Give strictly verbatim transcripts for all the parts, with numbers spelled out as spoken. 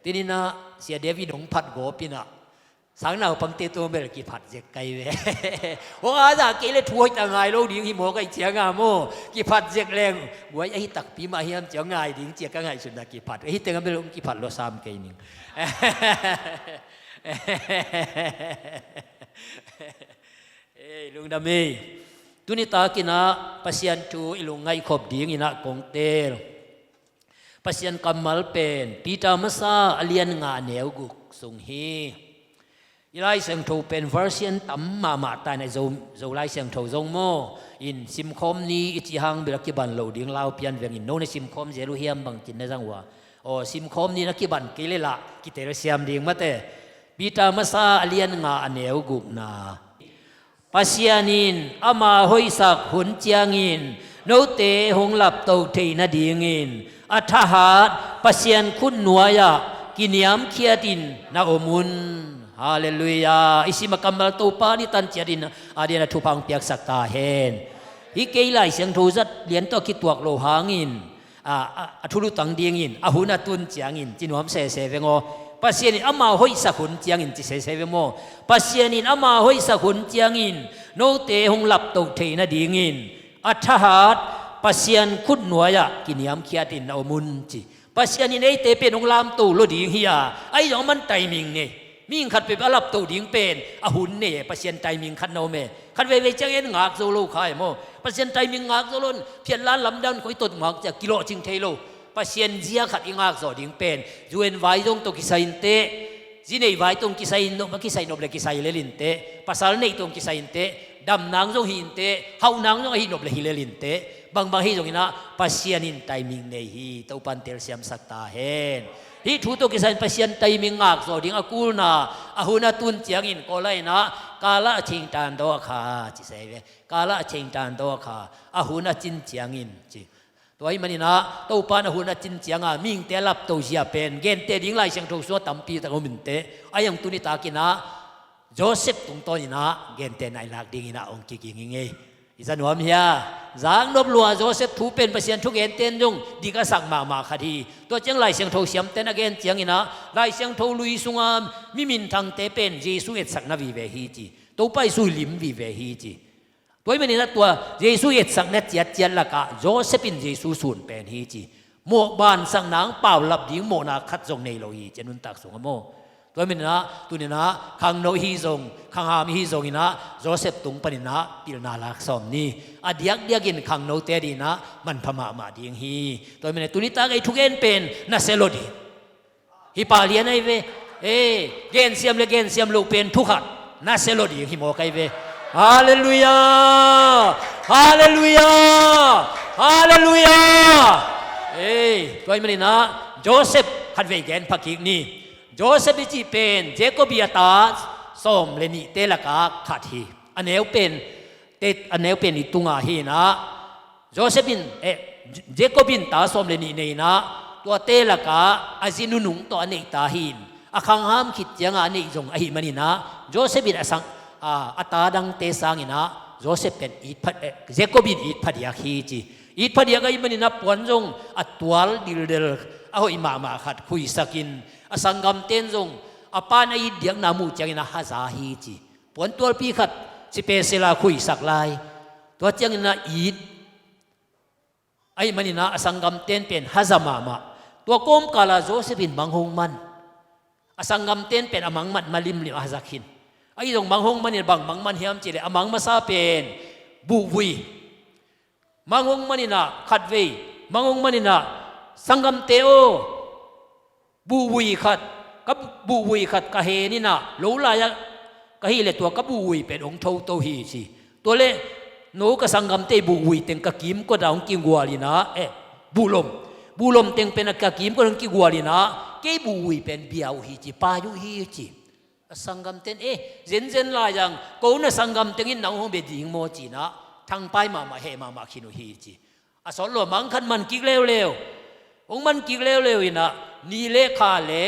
Tuninah Sia David hong phat gawpinah sang naupangte tua bel kiphat zek kai ve. Hong a zah kei le thu hoih ta ngai lo ding hi maw kai cianga maw? Kiphat zek leng guai ahi takpi mah hiam cia ngai ding cia ka ngaihsutna kiphat. Ahi tengah bel hong kiphat lo sam kei ning. Ei, lungdam ei. Tuni takinah Pasian thu i lungngaih khop dinginah kong teel Pasian kammal pen Peter masa a lian nga a neu guk sung hi. I Lai Siangtho pen version tam mahmah ta inah Zo, Zo Lai Siangtho zong maw in simkhawm ni i cih hang bel a kiban lo ding lau pian vengin no na simkhawm zel uh hiam bangcin na zang uh a. Aw, simkhawm ni na kiban kei le lah kitelsiam ding mate. Peter masa a lian nga a neu gukna. Pasian in ama hoihsak hun ciangin note hong laptoh theih nadingin a thahat Pasian khut nuai-ah kiniamkhiatin na om un. Halleluiah. I sim a kammal Topa ni tan ciatin a dian a thupha hong piaksak ta hen. Hih kei Lai Siangtho zat lian tawh a kituak lo hangin a, a, a thulutang dingin a hun a tun ciangin ci nuam sese veng aw. Pasian in ama hoihsak hun ciangin ci sese veng maw? Pasian in ama hoihsak hun ciangin note hong laptoh theih nadingin a thahat Pasian khut nuai-ah kiniamkhiatin na om un ci. Pasian in eite pen hong lamto lo ding hi a, ahi zong a man timing nei. Mihing khat peuh a laptoh ding pen a hun nei e, Pasian timing khat na om e. Khat veivei ciang en ngak zo lo kha e maw? Pasian timing ngak zo lo in phiatlan lamdang khoi tot ngak cia kilawhcing thei lo. Pasian zia khat i ngak zawh ding pen U N vai zong tawh kisai inteh, zi neih vai tawh kisai nop, kisai nop le kisai lel inteh, pasal neih tawh kisai inteh, damnang zong hi inteh, hauhnang zong ahi nop le hi lel inteh. Bangbang hi zonginah Pasian in timing nei hi. Topan telsiamsak ta hen. Hih thu tawh kisai in Pasian timing ngak zawh ding a kulna a hun a tun ciangin Kawl lainah kala a ching tan daw a kha ci sei ve. Kala a ching tan daw a kha a hun a cin ciangin ci. Tua ahih maninah Topan a hun a cin cianga mihingte a lapto zia pen gente ding Lai Siangtho sungah tampi tak om inteh. A yang tuni takinah Joseph tungtawninah gente nailak dinginah hong kiging hi ngei. I za nuam hia? Zaknop lua Joseph thu pen Pasian thugenten zong dik a sak mahmah khat hi. Tua ciang Lai Siangtho siamten a gen cianginah Lai Siangtho lui sunga mi minthangte pen Jesu etsakna vive hi ci. Topa Jesu lim vive hi ci. Tua ahih maninah tua Jesu etsakna ciatciat lakah Joseph in Jesu sun pen hi ci. Mawh bansakna hong paulap ding mawhna khat zong nei lo hi ci a nuntak sungah maw? Tua ahih maninah tuninah khangno hi zong, khangham hi zonginah Joseph tung paninah pilna lak sawm ni. A diakdiakin khangnote dinah manpha mahmah ding hi. Tua ahih maninah tuni tak ei thugen pen na se lo ding. Hi pah lian ahi ve. Ee, gensiam le gensiam loh pen thukhat na se lo ding hi mawk ahi ve. Halleluiah. Halleluiah. Halleluiah. Ee, tua ahih maninah Joseph khatvei gen phakik ni. Joseph i cih pen Jacob i a ta sawm le nihte lakah khat hi. A neu pen te, a neu pen i tunga hinah Joseph in, eh, Jacob in ta sawm le nih neinah tuate lakah a zi nunung tawh a neih ta hi in a khangham khit cianga a neih zong ahih maninah Joseph in a sang, a, a ta dangte sanginah Joseph pen it pha, eh, Jacob in it phadiak hi ci. It phadiak ahih maninah puan zong a tual dildel a hoih mahmah khat khuisakin a sanggamten zong a pan a it diakna muh ciangin a haza hi ci. Puan tualpi khat cipesela khuisak lai. Tua ciangin a it ahih maninah a sanggamten pen haza mahmah. Tua kawmkala Joseph in mang hong man. A sanggamten pen a mang man malimlim a haza khin. Ahi zong mang hong manin bang mang man hiam cihleh a mang masa pen buhvui. Mang hong maninah khatvei mang hong maninah sanggamte aw, buhvui khat, ka buhvui khat ka heninah lo lai-ah ka hih leh tua ka buhvui pen hong thoto hi ci. Tua leh no ka sanggamte buhvui teng ka kimkotah hong kigualinah, eh, buhlom, buhlom teng pen a ka kimkotah hong kigualinah kei buhvui pen bia uh hi ci, pai uh hi ci. A sanggamten, eh, zenzen lai-ang ko na sanggamteng in nang hong bia ding maw cinah thangpai mahmah heh mahmah khin uh hi ci. A sawt lo mang khat man kik leuleu. Hong man kik leuleu inah ni le kha le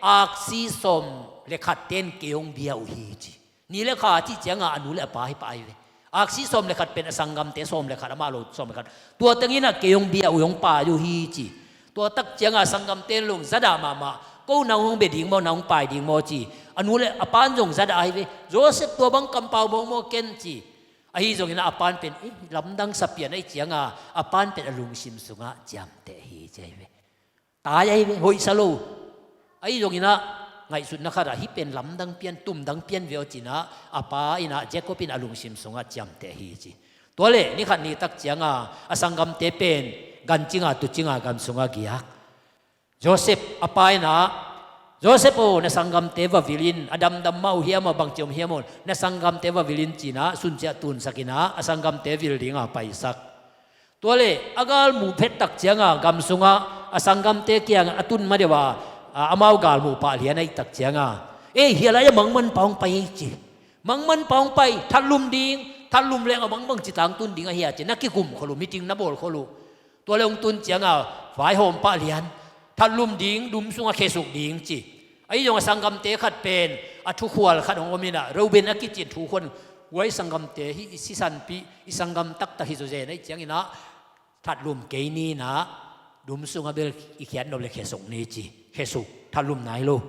aksi sawm le khat ten kei hong bia uh hi ci. Ni le kha cih cianga a nu le a pa hi pah ahi ve. Aksi sawm le khat pen a sanggamte sawm le khat amah lo sawm le khat. Tua tenginah kei hong bia uh hong pai uh hi ci. Tua tak cianga a sanggamte lung zadah mahmah Ko nang hong bia ding maw, nang hong pai ding maw ci. A nu le a pa'n zong za dah ahi ve. Joseph, tua bang kampau mawkmawk ken ci. Ahi zongin ah a pa'n pen, eh, lamdang sa pian ahih ciangah a pa'n pen a lungsim sungah ciamteh hi ci ahi ve. Tai ahi ve, hoihsa lo. Ahi zongin ah ngaihsutna khatah hih pen lamdang pian, tumdang pian ve aw ci-in ah a pa in ah, Jacob in a lungsim sungah ciamteh hi ci. Tua leh ni khat ni tak ciangah a sanggamte pen gan cinga tu cinga gam sungah giak. Joseph a pa in ah, Joseph aw, na sanggamte va vil in, a damdam mah uh hiam aw, bangci om hiam aw, na sanggamte va vil in ci-in ah sunciah tunsak in ah a sanggamte vil dingah paisak. Tua leh a galmuh phet tak ciangah gam sungah a sanggamte kiangah a tun ma deuh a, a, amau galmuh pah lian ahih tak ciangah, ei, hih lai-ah mangmanpa hong pai ei ci. Mangmanpa hong pai, thatlum ding, thatlum leng a mangbang ci tangtun ding ahi a ci, na kigum khol uh, meeting na bawl khol uh. Tua leh hong tun ciangah vaihawm pah lian, thatlum ding, dum sungah khesuk ding ci. Ahi zong a sanggamte khat pen a thukhual khat hong om in ah, Reuben a kici in thukhual, huai sanggamte hih i sisanpih, i sanggam taktak hi zawzen ahih ciangin ah thatlum kei ni in ah, dum sungah bel i khiat nop leh khesuk ni ci. Khesuk, thatlum nai lo.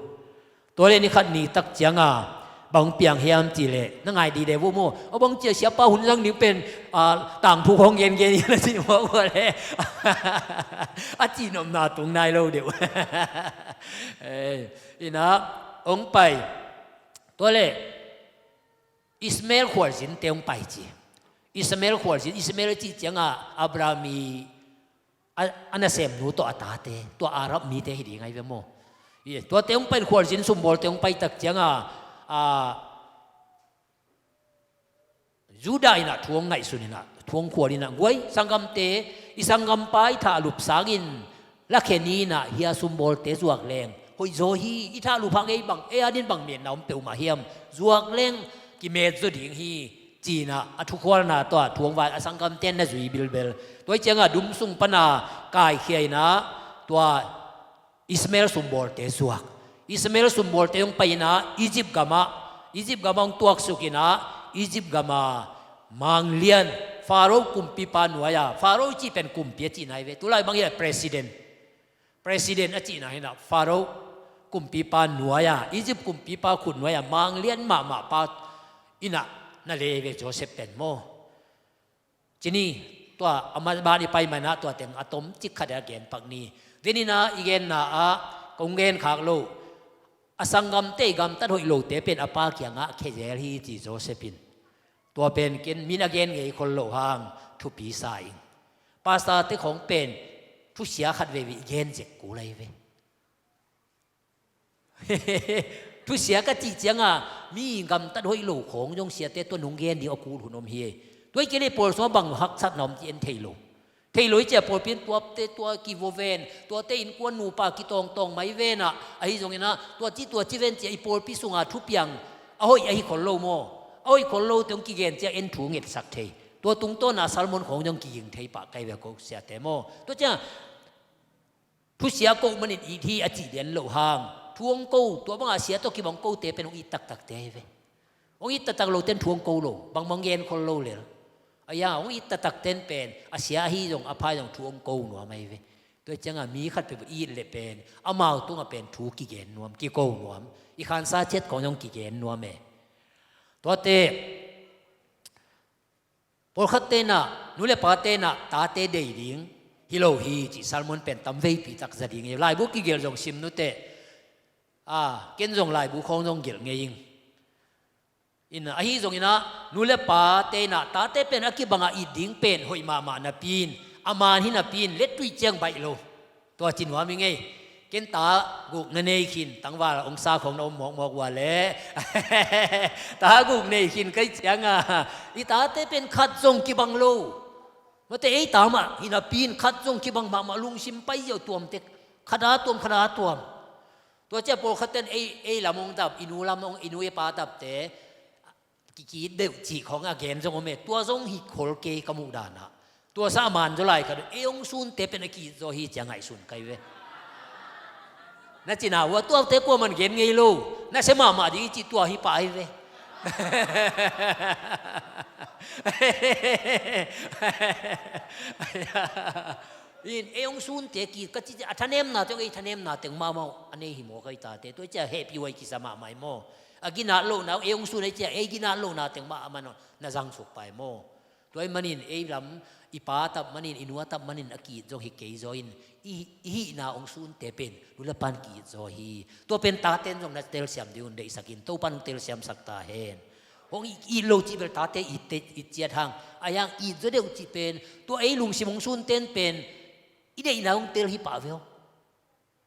Tua leh ni khat ni tak ciangah bang piang hiam cih leh, na ngai dide uh maw, a bang ci a siapa hun zang ding pen, a, tangthu khawng gengen hi na ci maw, ua leh a cihnopna tung nai lo deuh. Eh, in ah hong pai. Tua leh Ishmael khualzinte hong pai ci. Ishmael khualzin, Ishmael a cih ciangah Abraham i a, a nasemnu tawh a tate, tua Arab mite hi ding ahi ve maw. Tuate hong pai in, khualzin sumbawlte hong pai tak ciangah, a, Judah in ah thu hong ngaihsun in ah, thu hong khual in ah, guai, sanggamte, i sanggampa i thahlup sangin lakhe ni in ah, hih a sumbawlte zuak leng hoihzaw hi. I thahlup hang ei bang, ei adingin bang metna om peuhmah hiam, zuak leng kimetzaw ding hi, ci-in ah a thukhualna tawh a thu hong vai a, sanggamte in na zui bilbel. Tua ahih ciangah dum sung pan a kaikhia in ah tua Ishmael sumbawlte zuak. Ishmael sumbawlte hong pai in ah Egypt gamah, Egypt gamah hong tuaksuk in ah Egypt gama manglian, Pharaoh kumpipa nuai-a, Pharaoh i cih pen kumpi a cihna hi ve, tulai bang hi a president, president a cihna hi in ah, Pharaoh kumpipa nuai-a, Egypt kumpipa khut nuai-a manglian mahmahpa in ah na lei ve Joseph pen maw. Ci ni, tua a ban i pai man ah tua teng a tomcik khat a gen pak ni. Tua in ah i genna ah kong gen khak loh, a sanggamte, i gamtat hoih lote pen a pa kiangah khe zel hi ci Joseph in. Tua pen ken min a gen ngei khol loh hang thupi sa ing. Pastorte khawng pen thusia khat veivei i gen zek kul ahi ve. Thusia ka cih ciangah mi gamtat hoih lo khawng zong siate tawh nong gen ding a kul hun om hi. Tua hi kei leh pawl sungah bang haksatna om cih en thei lo. Thei lo hi ciah, pawlpi in tuate tua kivaw ven, tuate innkuan nupa kitawngtawng mai ven ah, ahi zongin ah tua ci tua ci ven ciah i pawlpi sungah thupiang a hoih ahi khol lo maw? A hoih khol lote hong kigen ciah en thu ngetsak thei. Tua tungtawn ah sermon khawng zong kiging thei pah kei ve ko siate maw? Tua ciah thusia ko manin it hi a cih lian loh hang, thu hong ko, tua bangah sia tawh kibang kote pen hong it taktakte ahi ve. Hong it taktak lote in thu hong ko lo, bangmah hong gen khol lo lel. Ahi hang hong it taktakte in pen a sia ahi zong a pha ahi zong thu hong ko nuam ahi ve. Tua ciangah mi khat peuh it leh pen amau tungah pen thu kigen nuam, kiko nuam. I khansa ciat khawng zong kigen nuam e. Tuate pawlkhatte in ah, nu le pate in ah tate dei ding hi lo hi cih sermon pen tam veipi tak za ding hi. Laibu kigelh zong sim nuteh. A, ken zong laibu khawng zong gelh ngei ing. In ah, ahi zongin ah nu le pate in ah tate pen a kibangah it ding pen hoih mahmah napi in, a man hi napi in, lettui ciang baih lo. Tua ci nuam ing ei. Ken ta guk na nei khin, tangval hong sa khawng na om mawkmawk ua leh ta guk nei khin ka hih ciangah i tate pen khat zong kibang lo. Mate ei ta mah hi napi in khat zong kibang mahmah, lungsim pai ziau tuamte, khat a tuam, khat a tuam. Tua ciah pawlkhatte in ei, ei lam hong dap, i nu lam hong, i nu i pa dapte kikit deuh cih khawng a gen zong om e. Tua zong hi khol kei ka muh dan ah. Tua sa a man zaw lai ka duh, ei hong sunte pen a kihit zaw hi ciah ngaihsun kai ve. Na cina uh a tuate kuaman gen ngei lo. Na sia mahmah ding i cih tua hi pah hi ve. In ei hong sunte ki ka ci ciah a thanemna teng ei thanemna teng mahmah a nei hi maw kai tate? Tua ciah hehpih huai kisa mahmah hi maw? A ginat lohna ei hong sun ei ciah ei ginat lohna teng mah a man na zang suk pai maw? Tua ahih manin ei lam i pa tap manin i nua tap manin a ki-it zong hi kei zaw in i, i hihna hong sunte pen nu le pan ki-it zaw hi. Tua pen taten zong na telsiam ding un deihsak in Topan hong telsiamsak ta hen. Hong it, it lo cih bel tate it, it ciat hang a hiang it zaw deuh cih pen tua ei lungsim hong sunten pen i deihna hong tel hi pah ve aw.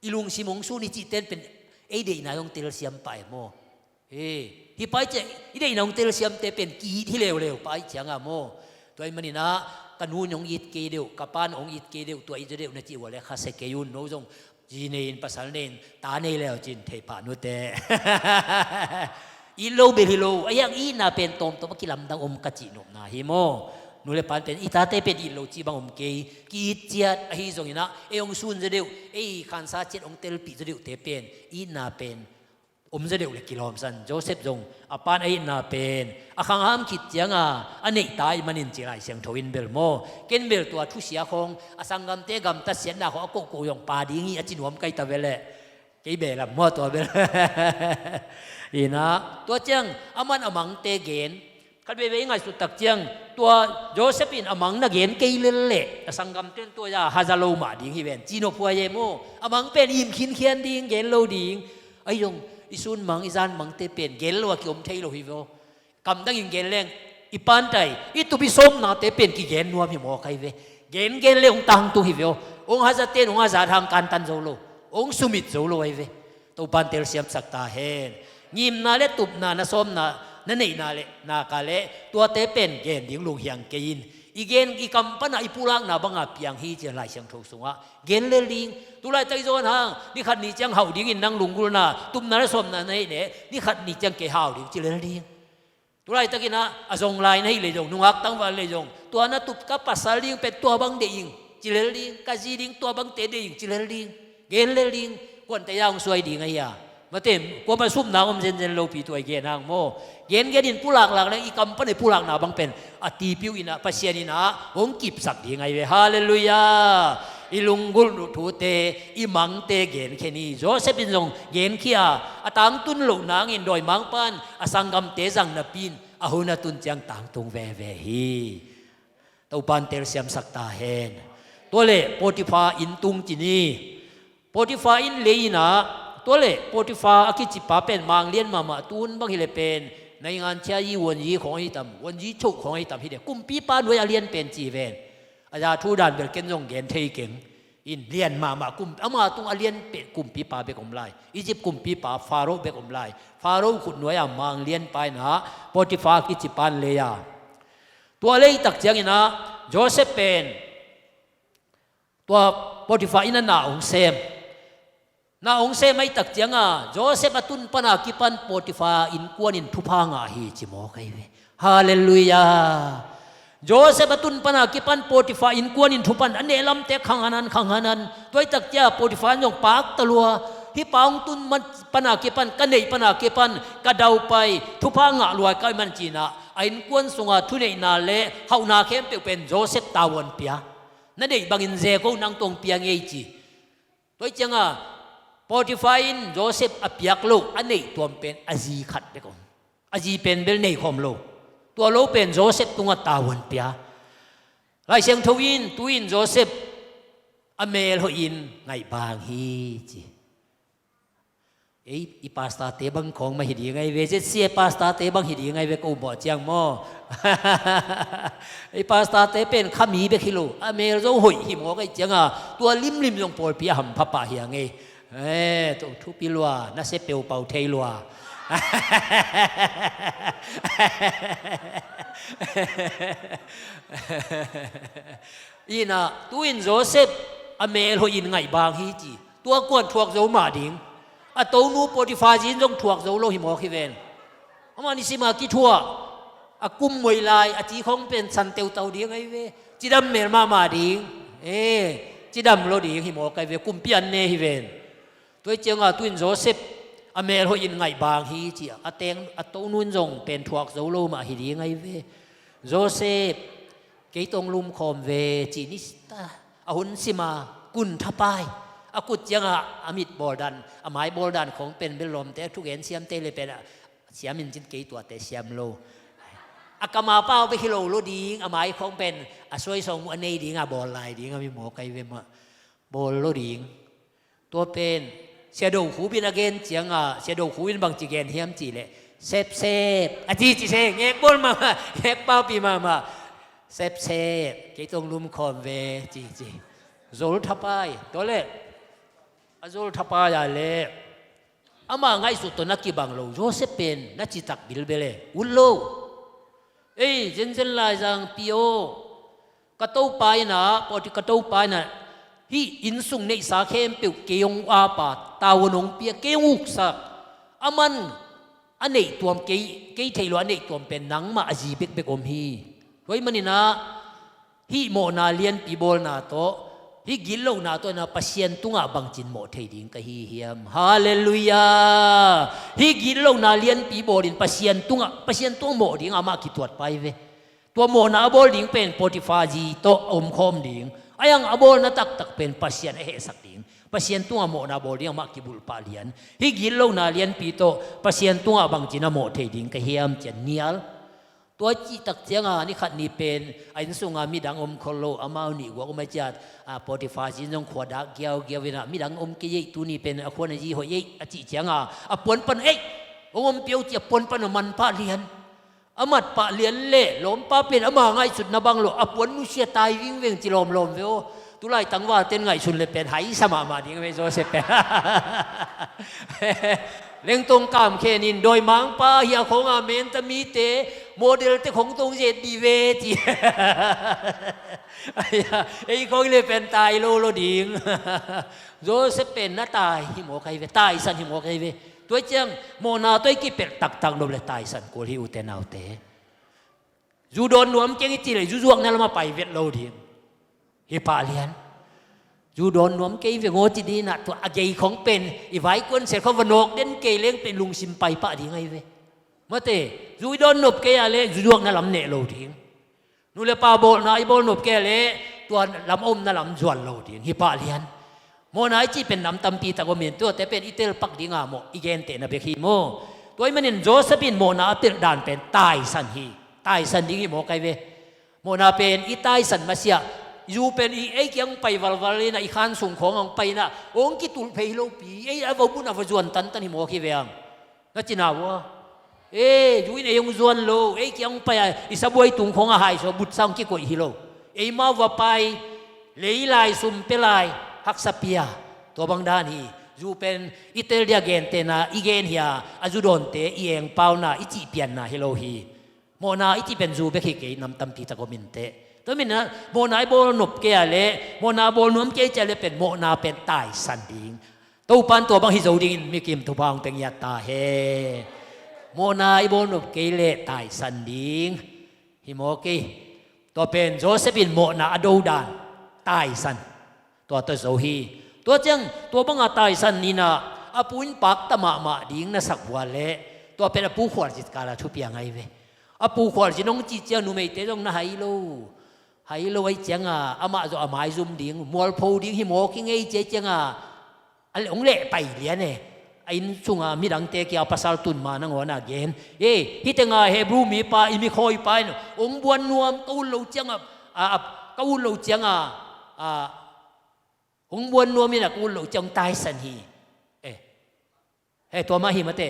I lungsim hong sun i cihten pen ei deihna hong telsiam pah e maw? Hi pai ciah i deihna hong telsiamte pen ki-it hi leuleu pai cianga maw? Tua ahih maninah ka nu in hong it kei deuh ka pa in hong it kei deuh tua it zaw deuh na cih ua le khasia kei un. No zong zi nei in pasal nei in ta nei leu cin thei pah nute. It lo bel hi lo a hiang itna pen tawmtawm a kilamdang om ka cih nopna hi maw? Nu le pan pen i tate pen it lo cih bang om kei ki-it ciat ahi zonginah ei hong sun zaw deuh ei khansa ciat hong telpih zaw deuhte pen itna pen om zaw deuh le kilawmsan. Joseph zong a pan a itna pen a khangham khit cianga a neihta ih manin ci Lai Siangtho in bel maw? Ken bel tua thusia khawng a sanggamte gamtat siatna khawng a kohkoh zong pa ding hi a ci nuam kai ta ve leh kei belam maw tua bel. Inah tua ciang a man a mangte gen khat veivei i ngaihsut tak ciang tua Joseph in a mang na gen kei lel leh a sanggamte in tua ya haza lo mah ding hi ven ci nop huai e maw? A mang pen im khinkhian ding gen lo ding. Ahi zong i sun mang i zan mangte pen gen lo a kiom thei lo hi vaw. Kamdangin gen leng i pantai i tup i sawmnate pen kigen nuam hi maw kai ve? Gen gen le hong tangtung hi ve aw. Hong hazate in hong hazat hang kantan zo lo, hong sumit zo lo ai ve. Topan telsiamsak ta hen. Ngimna le tupna na sawmna na neihna le naka le tuate pen gen ding lunghiang kei in i gen i kam pana i pulakna banga piang hi ci Lai Siangtho sungah gen lel ding. Tulaitak i zawn hang ni khat ni ciang hauh dingin nang lunggulhna tupna le sawmna na neih le ni khat ni ciang kei hau ding ci lel ding. Tulaitakinah a zong lai na hi lei zong nungak tangval lei zong tua na tup ka pasal ding pen tua bang deih ing ci lel ding, ka zi ding tua bangte deih ing ci lel ding. Gen lel ding. Kuante ya hong suai ding ahi a mate kuama supna om zenzen lopi tua i gen hang maw? Gengen in pulaklak le i kam pan i pulakna bang pen a tipiu inah Pasian inah hong kipsak ding ahi ve. Halleluiah. I lunggulh uh thute i mangte genkhia ni. Joseph in zong genkhia a tangtun loh nangin dawimangpan a sanggamte zang napi in a hun a tun ciang tangtung veve hi. Topan telsiamsak ta hen. Tua le Potiphar inn tung ci ni. Potiphar inn lei inah tua le Potiphar a kicipa pen manglian mahmah tun bang hi le pen naingan chia yi wanyi khawng ahi tam wanyi choh khawng ahi tam hi le kumpipa nuai a lian pen ci ven. A za thu dan bel ken zong gen thei keng. In lian mahmah kum ama tung a lian pen kumpipa bek om lai. Egypt kumpipa Pharaoh bek om lai. Pharaoh khut nuai a manglian pa inah Potiphar kicipan lei a tua lei tak cianginah Joseph pen tua Potiphar inn a na hong sem. Na hong sem ahi tak cianga Joseph a tun pana kipan Potiphar innkuan in thupha ngah hi ci maw kai ve. Halleluiah. Joseph a tun pana kipan Potiphar innkuan in thupha a nehlamte khanghanan khanghanan tuaitak cia Potiphar in zong pakta lua. Hih pa hong tun pana kipan ka neih pana kipan ka daupai thupha ngah luai kai man cinah a innkuan sunga thuneihna le hauhna khempeuh pen Joseph tavuan pia. Na deih bangin ze ko nang tong pia ngei ci. Tua cianga Potiphar in Joseph a piak lo a neih tuam pen a zi khat bek om. A zi pen bel nei khawm lo. Tua lo pen Joseph tungah tavuan pia. Lai Siangtho in tu-in Joseph a mel hoihin ngaihbang hi ci. Ei i pastorte bang khawng mah hi ding ahi ve. Zia pastorte bang hi ding ahi ve ko mawh ciang maw? I pastorte pen khami bek hi lo a mel zo hoih hi mawk ahi cianga tua limlim zong pawlpi a hampha pah hi a ngei. Eh, tua thupi lua na se peupau thei lua. Inah tu-in Joseph a mel hoihin ngaihbang hi ci. Tua kuan thuak zo mah ding. A tonu Potiphar zi in zong thuak zo lo hi mawk hi ven. Amah nisima kithuah a kum muai lai a ci khawng pen san teutau ding ahi ve. Cidam mel mahmah ding. Eh, cidam lo ding hi mawk ahi ve kumpi an ne hi ven. Tua hi cianga tu-in Joseph a mel hoihin ngaihbang hi ci a teng a tonu in zong pen thuak zo lo mah hi ding ahi ve. Joseph kei tong lumkhawm ve ci ni ta. A hun sima, kun thapai. A kut ciangah a mit bawl dan, a mai bawl dan khong pen bel lawmte a thugen siamte le pen a siam in cin kei tuate siam lo. A kama pau bek hi lo lo ding, a mai khong pen a suai sawng mu a nei ding a bawl lai ding a mi maw kai ve mah. Bawl lo ding. Tua pen Sia Do Khu bin a gen ciangah, Sia Do Khu bin bangci gen hiam cih leh, sepsep a ci ci se, ngek bawl mahmah, ngek paupi mahmah. Sepsep, kei tong lum khawm ve ci ci. Zol thapai. Tua le a zol thapai a le ama ngaihsut tawh na kibang lo. Joseph pen na citak bilbel e, ut lo. Ei, zenzen laizang pi aw, ka topa inah, pawti ka topa inah hih innsung neihsa khempeuh kei hong apa, tau hong pia, kei hong uksak. Aman a neihtuam kei, kei theih lo a neihtuam pen nangmah a zi bekbek om hi. Tua hih maninah hih mawhna lianpi bawlna tawh, hih gitlohna tawh inah Pasian tungah bangcin mawh thei ding ka hi hiam? Halleluiah. Hih gitlohna lianpi bawlin Pasian tungah, Pasian tungah mawh ding amah kituat pai ve. Tua mawhna a bawl ding pen Potiphar zi tawh a omkhawm ding. A yang a bawlna taktak pen Pasian a hehsak ding. Pasian tungah mawhna bawl ding amah kibulh pah lian. Hih gitlohna lianpi tawh Pasian tungah bangcin a mawh thei ding ka hiam ci a nial. Tua cihtak cianga ni khat ni pen a innsunga midang om khol lo, amau nih guak om a ciat, a, Potiphar zi in zong khua dak giaugiau inah midang om kei ei, tuni pen a khua na zi hoih ei a cih cianga a puanpan ei, hong om pia uh ci a puanpan a manpah lian. A matpah lian le lawmpa pen ama ngaihsutna bang lo, a puan nusia tai vingveng ci lawmlawm ve aw. Tulai tangvalten ngaihsun le pen haisa mahmah ding ve Joseph pen. Lengtong kam khenin dawimangpa hia khonga menta mite, modelte khong tong zet dih ve ci. Ei khong le pen tai lo lo ding. Joseph pen na tai hi maw kai ve, taisan hi maw kai ve. Tua ciang mawhna tua i kipelh taktak nop le taisan kul hi ute naute. Zu dawn nuam keng i cih le zu zuakna lamah pai vet lo ding. Hi pah lian. Zu dawn nuam kei veng aw ci dinah tua a gei khong pen i vaikuan sel khong va nawk den kei leng pen lungsim pai pah ding ahi ve. Mate, zu i dawn nop kei a le zu zuakna lam neh lo ding. Nu le pa bawlna i bawl nop kei a le tua lam a omna lam zuan lo ding. Hi pah lian. Mawhna i cih pen nam tampi tak om in tuate pen i telpak dinga mawh i gentehna bek hi maw? Tua i manin Joseph in mawhna a pelh dan pen taisan hi. Taisan ding hi maw kai ve. Mawhna pen i taisan masiah. Zu pen i ei kiang pai valval inah i khan sung khawng hong pai inah hong kitulh phei hi lopi, ei a va bun a va zuan tantan hi maw khi ve ang. Na cina vua. E, zu in ei hong zuan lo, ei kiang pai a i sabuai tung khawng a hai sua but sang kikoih hi lo. Eimau va pai, lei lai sum pia lai, haksa pia. Tua bang dan hi. Zu pen i tel dia gentehna i gen hia, a zu dawnte i engpauna i cih pianna hi lo hi. Mawhna i cih pen zu bek hi kei, nam tampi tak om inteh. Tua minah mawhna i bawl nop kei a le mawhna bawl nuam kei cia le pen mawhna pen taisan ding. Topan tua bang hi zo dingin mikim thupha hong pia ngiat ta he. Mawhna i bawl nop kei le taisan ding. Hi maw kei. Tua pen Joseph in mawhna a do dan taisan. Tua tawh zo hi. Tua ciang tua banga taisan ninah a pu in pakta mahmah ding na sak vua le tua pen a pu khualzin kala thupiang ahi ve. A pu khualzin hong cih ciang numeite zong na hai lo. Hai lo ahi cianga amah zawh a maizum ding, mualpho ding hi maw kingei cia cianga a le hong leh pai lian e. A inn sunga midangte kia pasal tun ma nangawn a gen. E, hitenga Hebrew mipa i mikhawipa in hong buan nuam ka ut lo cianga, a, a, ka ut lo cianga, a, hong buan nuam inah ka ut lo ciang taisan hi. E, he tua mah hi mate.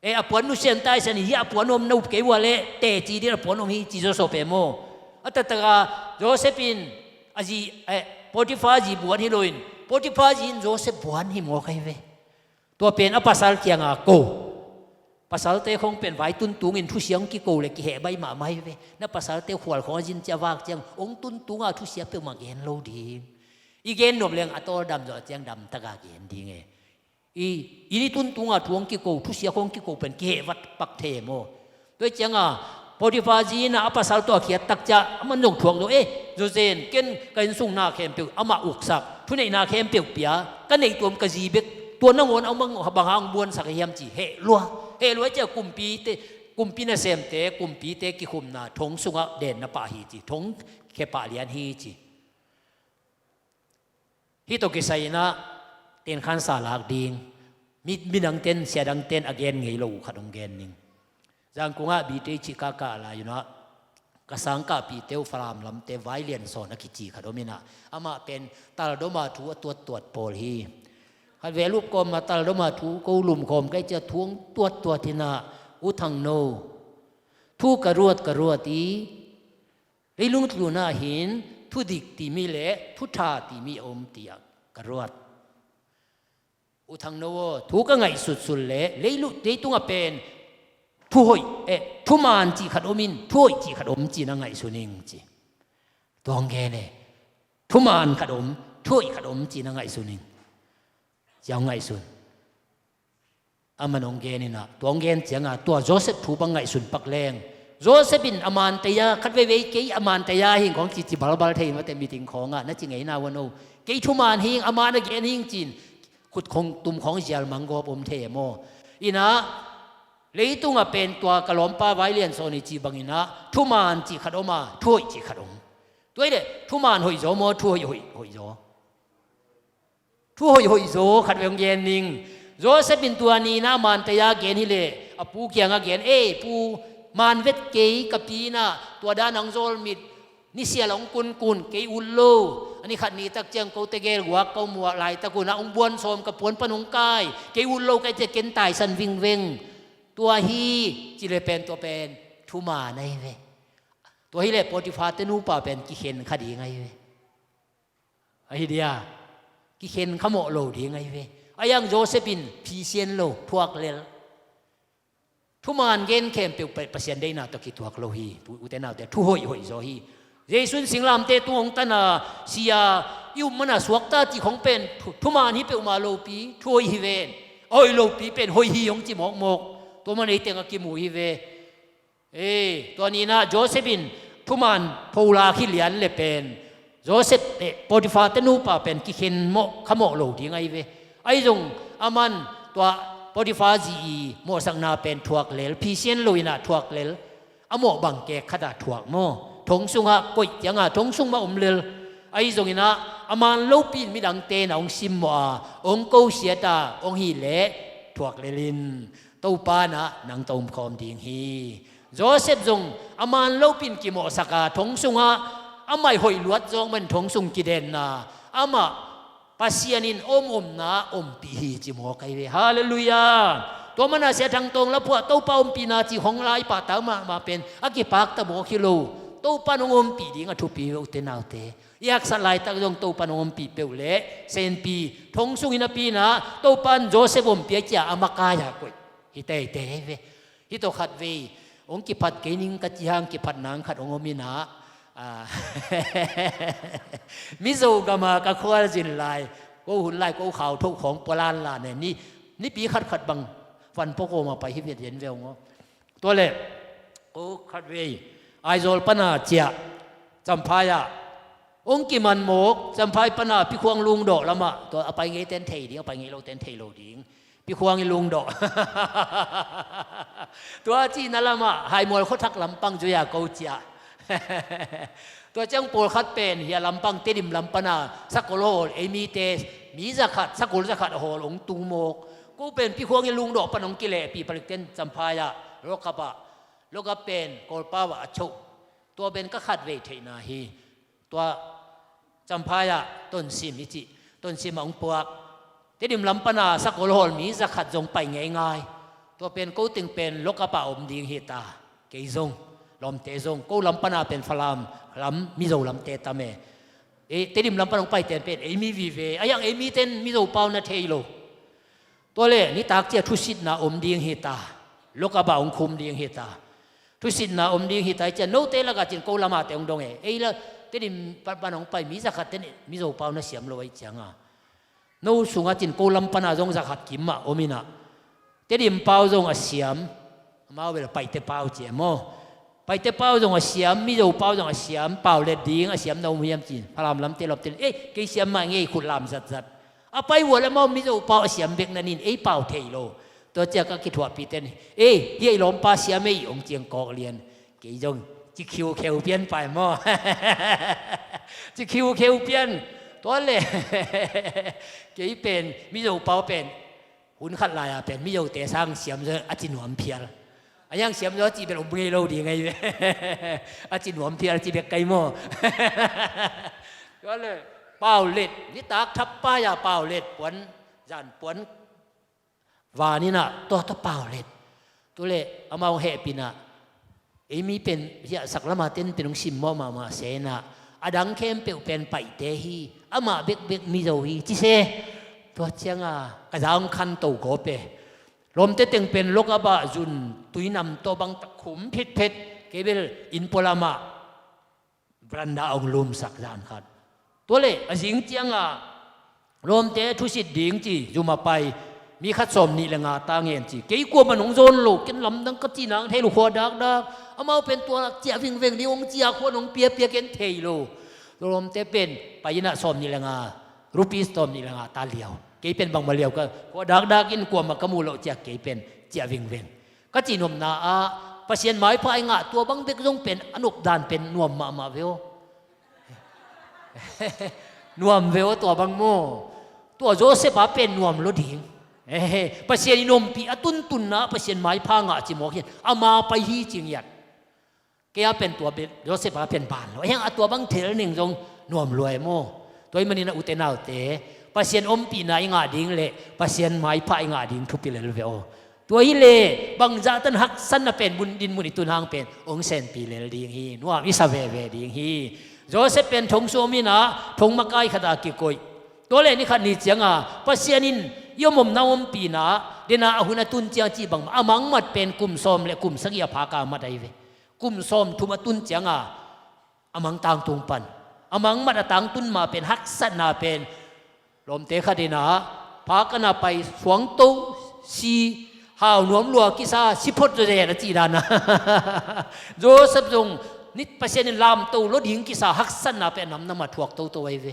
E, a puan nusian taisan hi, a puan om na up kei ua le teci din a puan om hi ci Joseph e maw? A taktaka Joseph in a zi, e, Potiphar zi buan hi loin Potiphar zi in Joseph buan hi maw kai ve. Tua pen a pasal kianga ko. Pasalte khong pen vai tuntungin thusia hong kiko le kiheh bai mahmah hi ve. Na pasalte khual khong a zin cia vak ciang hong tuntunga thusia peuhmah gen lo ding. I gen nop leng a tawl dam zawh ciang damtaka gen ding e. I, i ni tuntunga thu hong kiko, thusia khong kiko pen kiheh vat pak thei e maw? Tua hi cianga Potiphar zi inah a pasal tawh a khiat tak ciah a man zong thuak zo e. Zawzen ken ka innsung na khempeuh amah uksak, thuneihna khempeuh pia, ka neihtuam ka zi bek tua nangawn a mang bang hang buansak a hiam ci heh lua. Heh lua ciah kumpite, kumpi nasemte, kumpite kikhumna thong sungah denna pah hi ci, thong khe pah lian hi ci. Hih tawh kisai inah tenkhansa lak ding, mi, midangten, siadangten a gen ngei lo uh khat hong gen ning. Zangkungah B T H kah kah lai unah ka sangkahpihte uh Falam lamte Vai Lian Sawn a kici khat om inah, amah pen taldoma thu a tuattuat pawl hi. Khat vei a lupkhawm a taldoma thu ko lumkhawm kai cia thu hong tuattuat inah, U Thang No, thu ka ruat ka ruat i, leilung tlunah hin thudik timi le thutha timi a om tiah ka ruat. U Thang No aw, thu ka ngaihsutsut le leilu, leitungah pen thuhoih, eh, thuman cih khat om in, thuhoih cih khat om cih na ngaihsun ing ci. Tua hong gen e, thuman khat om, thuhoih khat om cih na ngaihsun ing. Cia hong ngaihsun. Aman hong gen inah, tua hong gen cianga tua Joseph thu bang ngaihsun pak leng, Joseph in a man taya, khat veivei kei a man taya hing kong cici balbal thei in, mate meeting khawngah na ci ngei na ua no. Kei thuman hing, a man a gen hing cin, khut khong tum khong zial manggawp om thei e maw? Inah, leitungah pen tua ka lawmpa Vai Lian Sawn i cih banginah thuman cih khat om a, thuhoih cih khat om. Tua hi leh thuman hoih zaw maw, thuhoih hoih, hoih zaw? Thuhoih hoih zaw khat vei hong gen ning. Joseph in tua ni inah a man taya gen hi leh a pu kiangah gen, ei pu, man vet kei, ka pi inah tua dan hong zawlmit, nisial hong kunkun, kei ut lo. A ni khat ni tak ciang ko tegel guak ko muak laitak unah hong buan sawm, ka puan pan hong kai, kei ut lo kai cia ken taisan vingveng. Tua hi, ci le pen tua pen thuman ahi ve. Tua hi leh Potiphar te nupa pen kikhen kha ding ahi ve. Ahi dia, kikhen kha mawh lo ding ahi ve. A iang Joseph in phisian lo, thuak lel. Thuman gen khempeuh Pasian deihna tawh kituak lo hi. Ute naute, thuhoih hoih zaw hi. Jesu in singlamteh tung hong tana, sia, i um mana suakta cih khong pen thu, thuman hi peuhmah lopi, thuhoih hi ven. A hoih lopi pen hoih hi hong ci mawkmawk. Tua man ei teng a kimu hi ve. Ei, tua ni inah Joseph in thuman pholak hi lian le pen Joseph, eh, Potiphar te nupa pen kikhen mawh kha mawh lo ding ahi ve. Ahi zong aman tua Potiphar zi i mawhsakna pen thuak lel, phisian lo inah thuak lel. A mawh bang kek khatah thuak maw? Thong sungah koih ciangah thong sung mah om lel. Ahi zong inah a man lopi in midangte na hong simmawh a, hong kosiat a, hong hi leh thuak lel in. Topa inah nang tawh om khawm ding hi. Joseph zong a man lopi in kimawhsak a, thong sungah amah i hoih luat zawng man thong sung kidenna, amah Pasian in om omna ompih hi ci mawk ahi ve. Halleluiah. Tua mana Sia Thang Tawng la phuah Topa ompihna cih hong lai pahtak mahmah pen a kipakta mawk hi lo. Topa in hong ompih ding a thupi ve ute naute. I haksat laitak zong Topa in hong ompih peuh leh senpi thong sungin a pi inah Topa in Joseph ompih a cia a makai a koih hi teitei ahi ve. Hih tawh khat vei hong kiphat kei ning ka ci hang, kiphat nang khat hong om inah, a, Mizo gama ka khualzin lai, ko hun lai ko khau thoh khawng pualan la ne ni, nipi khatkhat bang van pua kawma pai hi viat yen veu ngaw. Tua leh ko khat vei Aizawl pana ciah Champhai ah hong kiman mawk, Champhai pana Pikhuang Lungdawh lamah, tua a pai ngei ten thei ding, a pai ngei lo ten thei lo ding. Pikhuang i Lungdawh. Tua cihna lamah Haimual khuathak lampang zuia ko ciah. Tua ciang pawlkhat pen hia lampang Tedim lam pana sakol hawl, ei mite mi zakhat, sakol zakhat hawl hong tung mawk. Ko pen Pikhuang i Lungdawh pan hong kilehpih palik ten Champhai ah, lokap ah, lokap pen Kawlpau ah a choh. Tua pen ka khat vei theihna hi. Tua Champhai ah Tonsim i cih, Tonsim ah hong puak. Tedim lam pana sakol hawl mi zakhat zong pai ngeingai. Tua pen ko teng pen lokap ah om ding hi ta. Kei zong, lawmte zong, ko lam pana pen Falam lam, Mizo lamte tam e. Ei, Tedim lam pana hong paiten pen ei mi vive, a iang ei miten Mizo pau na thei lo. Tua leh nitak cia thusitna om ding hi ta. Lokap ah hong khum ding hi ta. Thusitna om ding hi ta, i cia note lakah cin ko lamate hong dong e. Ei la Tedim pan, pan hong pai mi zakhat ten Mizo pau na siam lo ahi cianga, no sungah cin ko lam pana zong zakhat kim mah om inah, Tedim pau zong a siam, amau bel Paite pau ci e maw? Paite pau zong a siam, Mizo pau zong a siam, pau let ding a siam na om hiam cin, Falam lamte lawmte, ei, kei siam mah ngei, khut lam zatzat. A pai uh leh amau Mizo pau a siam bek na nin, ei pau thei lo. Tua ciang ka kithuahpih ten, ei, hia i lawmpa siam ei, hong ciang kawk lian. Kei zong ci khiukheu pian pai maw? Ci khiukheu pian. Tua le kei pen Mizo pau pen hun khat lai-a pen Mizote sang siamzaw a ci nuam phial. A hiang siamzaw a cih bel om ngei lo ding ahi ve. A ci nuam phial ci bek kai maw? Tua le pau let nitak thap pai-a pau let puan zan puan vaninah tua tua pau let. Tua le amau hehpinah ei mi pen hiah saklama ten pen hong simmawh mahmah senah a dang khempeuh pen paihte hi. Amah bekbek Mizo hi ci se. Tua cianga ka za hong khanto gawp e. Lawmte teng pen lokabah zun tuinam tawh bangtak khum phitphet. Kei bel inn pualamah veranda a hong lumsak zan khat. Tua le a zing cianga lawmte thusit ding ci zum a pai mi khat sawm nih le nga ta ngen ci. Kei kuaman hong zawn lo, ken lamdang ka cih nang thei lo, khua dakdak. Amau pen tua ciah vingveng ding hong ciah khua nong piapia ken thei lo. Lawmte pen pai inah sawm nih le nga, rupees sawm nih le nga ta liau. Kei pen bangmah liau ka khua dakdak in kuamah ka muh loh ciah kei pen ciah vingveng. Ka cihnopna ah Pasian maipha i ngah tua bang bek zong pen a nopdan pen nuam mahmah ve aw. Nuam ve aw tua bang maw? Tua Joseph a pen nuam lo ding. Pasian i nompih a tuntunna Pasian maipha ngah ci mawk hian ama pai hi cing hian. Kei a pen tua Joseph a pen ban lo hiang a tua bang thel ning zong nuam luai maw? Tua i manin a ute naute Pasian ompihna i ngah ding le Pasian maipha i ngah ding thupi lel ve aw. Tua hi le bangzah tan haksatna pen mun din mun i tun hang pen hong senpi lel ding hi. Nuam i sa veve ding hi. Joseph pen thong suam inah thong makai khatah kikoih. Tua le ni khat ni cianga Pasian in i om omna ompihna dena a hun a tun ciang cih bangmah a mangmat pen kum sawm le kum sagih a phaka mat ahi ve. Kum sawm thum a tun cianga a mang tangtung pan a mangmat a tangtun ma pen haksatna pen lawmte khat inah phakana pai suangto si hau nuam lua kisa si phot zawzen a cih dana. Joseph zong ni Pasian in lamto lo ding kisa haksatna pen namnama thuak toto ahi ve.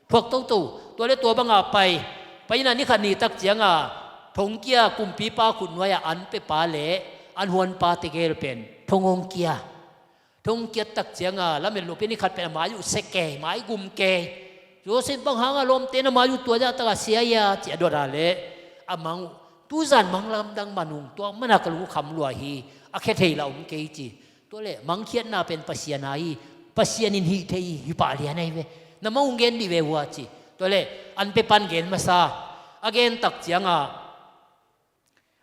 Thuak toto tua le tua banga pai pai inah ni khat ni tak cianga thongkia kumpipa khutnuai-ah an pepa le an huanpa tegel pen thong hong kia. Thong kiat tak cianga lamet lopi ni khat pen a mai uh se kei mai gum kei. Joseph bang hanga lawmte na mai uh tua zah taka sia ia ci a dot a le a mang uh tuzan mang lamdang manung tua mana ka lungkham lua hi. A khe thei la om kei ci. Tua le mangkhiatna pen Pasian a hi. Pasian in hih thei hi pah lian ahi ve. Na mang uh gen dih ve hua ci. Tua le an pepan gen masa a gen tak cianga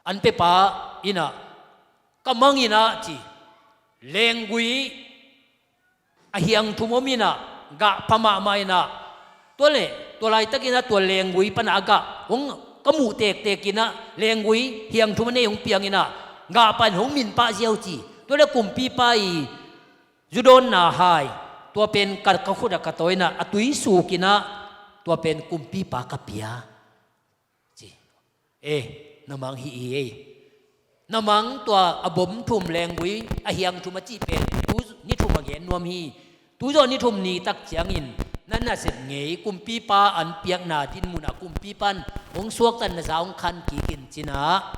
an pepa inah ka mang inah ci. Lenggui a hiang thum om inah gah pha mahmah inah tua le tua laitakinah tua lenggui panah a gah hong ka muh tektek inah lenggui hiang thum a nei hong piang inah gah pan hong min pah ziau ci. Tua le kumpipa i zudawnna hai tua pen ka ka khut a ka tawi inah a tui suk inah tua pen kumpipa ka pia. Ci. E, na mang hi hi ei. Na mang tua a bom thum lenggui a hiang thum a cih pen tu ni thum a gen nuam hi. Tuzawh ni thum ni tak ciangin na nasep ngei kumpipa an piakna dinmun a kumpipan hong suaktan na za hong khan kik in cinah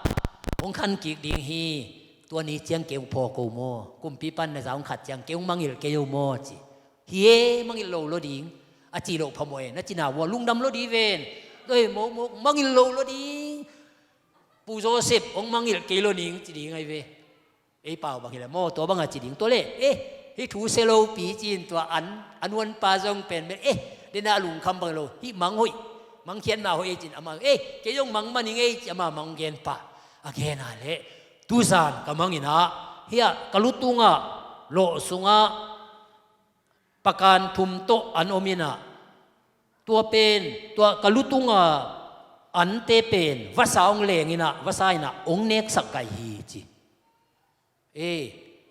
hong khan kik ding hi. Tua ni ciang kei hong phaw ko maw? Kumpipan na za hong khat ciang kei hong mangil kei ho maw ci. Hi e, mangil lo lo ding a ci loh phamawh e. Na cina vua lungdam lo di ven. Doi mokmok mangil lo lo ding. Pu Joseph hong mangil kei lo ning ci ding ahi ve. Ei pau bang hi le maw tua banga ci ding tua le e. Hih thu sia lopi ci-in tua an an huanpa zong pen bel e dena a lungkham bang lo hih mang hoih. Mangkhiatna hoih ei ci-in ama e kei zong mang maning ei ci ama mang gen pah. A gena le tuzan ka mang inah hiah ka lutungah lawh sungah pakan thum tawh an om inah tua pen tua ka lutunga ante pen vasa hong leng inah vasa inah hong neksak gai hi ci. E,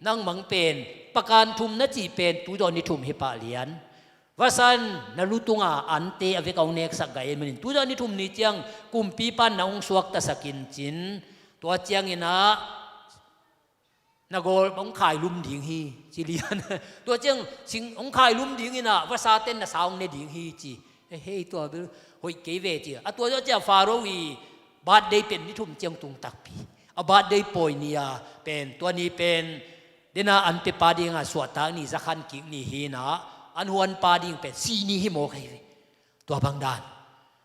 nang mang pen pakan thum na cih pen tuzawh ni thum hi pah lian. Vasan na lutunga ante a vek a hong neksak gai in manin tuzawh ni thum ni ciang kumpipan na hong suaktasak in cin tua cianginah na gawl hong khailum ding hi ci lian. Tua ciang sing hong khailum ding inah vasa ten na sa hong ne ding hi ci. Hei tua bel hoih kei ve ci a tua zawh ciah Faro i birthday pen ni thum ciang tung takpi. A birthday pawi ni a pen tua ni pen dena an pepa dinga suahtak ni zakhan kik ni hi inah an huanpa ding pen si ni hi mawk ahi ve. Tua bang dan.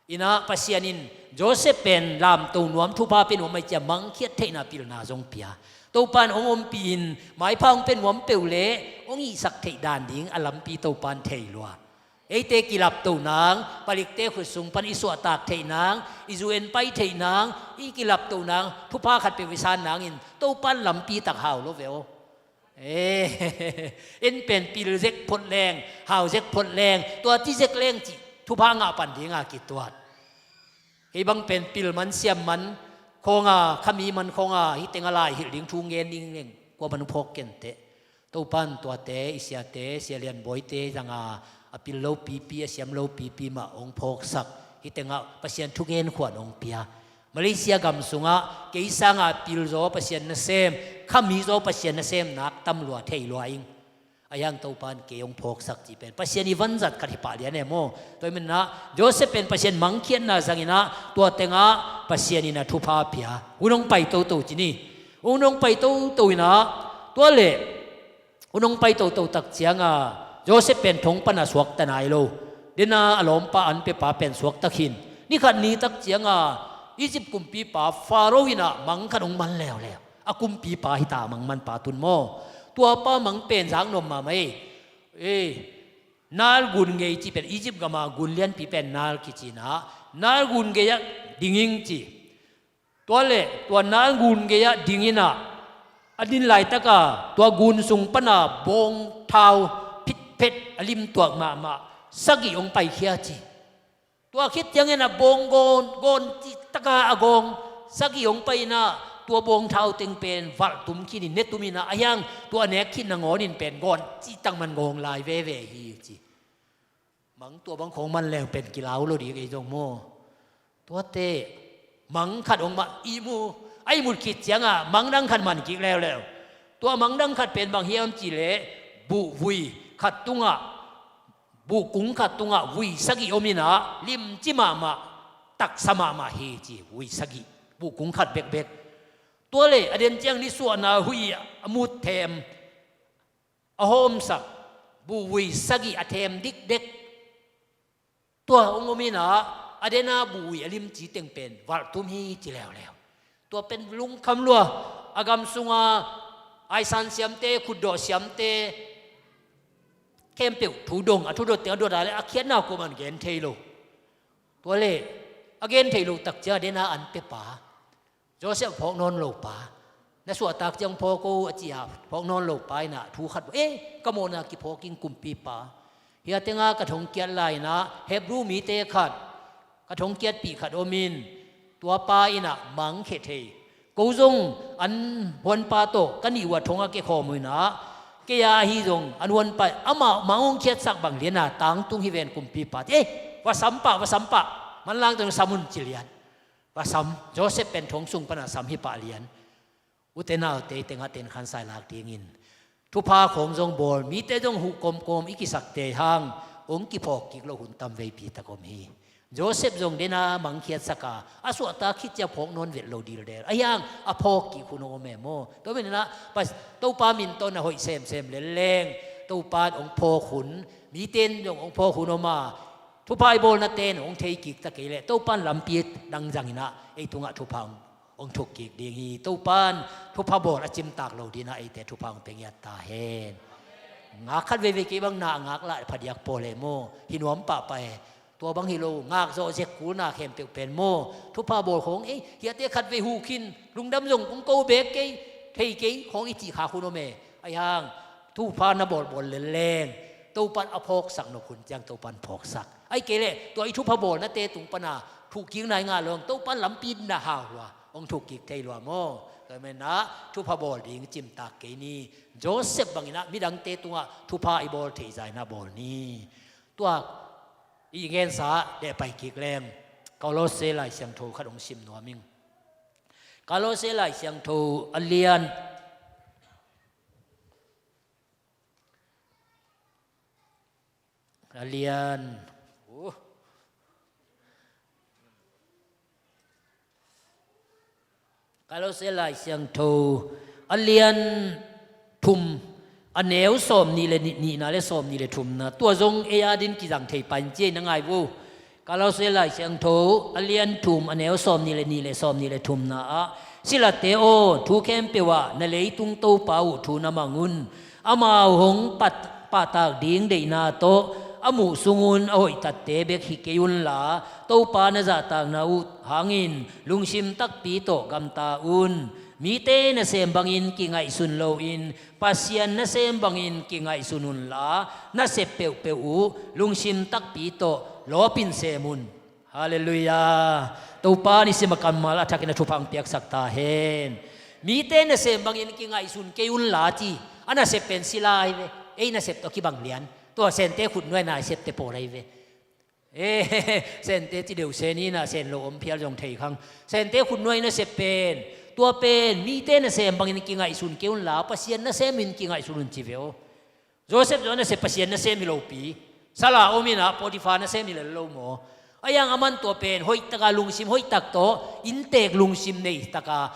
Inah Pasian in Joseph pen lamto nuam, thupha pia nuam ahih ciang mangkhiat theihna pilna zong pia. Topa in hong ompih in maipha hong pia nuam peuh leh hong hihsak theih dan ding a lampi Topa in thei lua. Eite kilapto nang, palikte khut sung pan i suahtak theih nang, i zu en pai theih nang, i kilapto nang, thupha khat peuh i san nangin Topa in lampi tak hau lo ve aw. Eh, en pen pil zek phot leng, hau zek phot leng, tua ci zek leng cih thupha ngah pan dinga kituat. Kei bang pen pil man siam man khawnga, khami man khawnga, hih tengah lai hilh ding thu ngen ding leng kua man phawk ken teh. Topa in tuate, i siate, Sia Lian Bawite zanga a pil lo pipi, a siam lo pipi mah hong phawksak. Hih tengah Pasian thugen khuan hong pia. Malaysia gam sungah kei sanga pil zaw Pasian nasem, khami zaw Pasian nasem nak tam lua thei lua ing. Ahi hang Topa in kei hong phawksak cih pen Pasian i vanzat khat hi pah lian e maw. Tua hi manin ah Joseph pen Pasian mangkhiatna zangin ah tua tengah Pasian in a thupha pia. Hun hong pai toto ci ni. Hun hong pai toto in ah tua leh hun hong pai toto tak cianga Joseph pen thong pana suakta nai lo. Dena a lawmpa an pepa pen suakta khin. Ni khat ni tak cianga Egypt kumpipa Pharaoh in ah mang khat hong man leuleu. A kumpipa hita, mang manpa tun maw. Tuapa mang pen zak nuam mahmah ei. Eh, Nile gun ngei ci pen Egypt gama gun lianpi pen Nile kici in ah Nile gun gei-ah ding ing ci. Tua leh tua Nile gun gei-ah ding in ah a din laitaka tua gun sung pana bawngthau phitphet a limtuak mahmah sagih hong paikhia ci. Tua khit ciangin a bawng gawn, gawn cih taka a gawng sagih hong pai in ah tua bawngthau teng pen valh tum khin in ne tum in ah ahi hang tua nek khin nangawnin pen gawn cih tak man gawng lai veve hi ci. Mang tua bang khawng man leng pen kilau lo ding ei zong maw. Tuate mang khat hong mah ihmu, a ihmut khit cianga mang dang khat man kik leuleu. Tua mang dang khat pen bang hiam cih leh buhvui khat tungah, buhkung khat tungah vui sagih om in ah limci mahmah, taksa mahmah hi ci. Vui sagih, buhkung khat bekbek. Tua leh a den ciang nisuahna huih a mut them, a hawmsak buhvui sagih a them dikdek. Tua hong om in ah a dena buhvui a limci teng pen valh tum hi ci leuleu. Tua pen lungkham lua. A gam sunga aisan siamte, khutdawh siamte khempeuh thu dong, a thu dot teng a dot a leh a khiatna kuaman gen thei lo. Tua leh a gen thei lo tak ciang a dena an pepa Joseph phawk nawn lo pa, na suahtak ciang phawk o a ci a phawk nawn lo pa in ah thu khat, eh, ka mawhna kiphawk ing kumpipa. Hia tenga ka thongkiat lai in ah Hebrew mite khat, ka thongkiatpih khat om in, tua pa in ah mang khia thei. Ko zong an huanpa tawh ka nih uh a thong a ke khawm uh in ah, kei a ahi zong an huanpa, amah mang hong khiatsak bang lian a tangtung hi ven kumpipa. Eh, va sam pah, va sam pah. Manlang tawh sam un ci lian. Va sam, Joseph pen thong sung pana sam hi pah lian. Ute naute i tengah tenkhansai lak dingin thupha khawng zong bawl, mite zong huh kawmkawm i kisakte hang hong kiphawk kik loh hun tam veipi tak om hi. Joseph zong dena mangkhiatsaka a suahtak khit ciang phawk nawn vet lo dildel. Ahi hang a phawk kik hun hong om e maw. Tua manin ah Topa min tawh na hoih semsem lelleng Topa in hong phawk hun, mite in zong hong phawk hun om a, thupha i bawlnate in hong thei kik ta kei leh Topa in lampi dang zangin ah ei tungah thupha hong, hong thuk kik ding hi. Topa in thupha bawl a cimtak lo dingin ah eite thupha hong pia ngiat ta hen. Ngak khat veivei kei bang na a ngak lah phadiak pawl e maw. Hi nuam pahpah e. Tua bang hi lo, ngak zawh zek kulna khempeuh pen maw. Thupha bawl khawng ei, hiate khat vei huh khin, lungdam zong kong ko bek kei, thei kei khawng i cih khak hun om e. Ahi hang thupha na bawlbawl lelleng Topa in a phawksak nop hun ciang Topa in phawksak. Ahih kei leh tua i thupha bawlnate tung pana thuk kikna i ngah lo hang Topa in lampi na hau lua, hong thuk kik thei lua maw. Tua manin ah thupha bawl ding cimtak kei ni. Joseph bangin ah midangte tungah thupha i bawl thei zah in ah bawl ni. Tua i gensa deh pai kik leng Kolose Lai Siangtho khat hong sim nuam ing. Kolose Lai Siangtho a lian A lian. Uh. Kolose Lai Siangtho a lian thum, a neu sawmnih le nih, nihna le sawmnih le thumna. Tua zong ei adingin kizang thei pai in ci ei, na ngai vo. Kolose Lai Siangtho a lian thum, a neu sawmnih le nih le sawmnih le thumna ah, silate aw, thu khempeuh ah na leitung Topa uh thu na mang un. Amau hong pat, pahtak ding deihna tawh a muh sungun a hoihtatte bek hi kei unla, Topa na zahtakna uh hangin lungsim takpi tawh gamta un. Mite nasem bangin kingaihsun loin Pasian nasem bangin kingaihsun unla, nasep peuhpeuh uh lungsim takpi tawh lawpin sem un. Halleluiah. Topa nisim a kammal a thakin a thupha hong piaksak ta hen. Mite nasem bangin kingaihsun kei unla ci. A nasep pen sila ahi ve. Ei nasep tawh kibang lian. Tua Sente khutnuai nasepte pawl ahi ve. Eh, Sente ci deuh Sen inah Sen lo om phial zong thei khang. Sente khutnuai nasep pen, tua pen mite nasem bangin kingaihsun kei unla, Pasian nasem in kingaihsun un ci ve aw. Joseph zong nasep Pasian nasem hi lopi. Sala om inah Potiphar nasem hi lel lo maw? A iang aman tua pen hoihtaka lungsim hoihtak tawh, inntek lungsim neitaka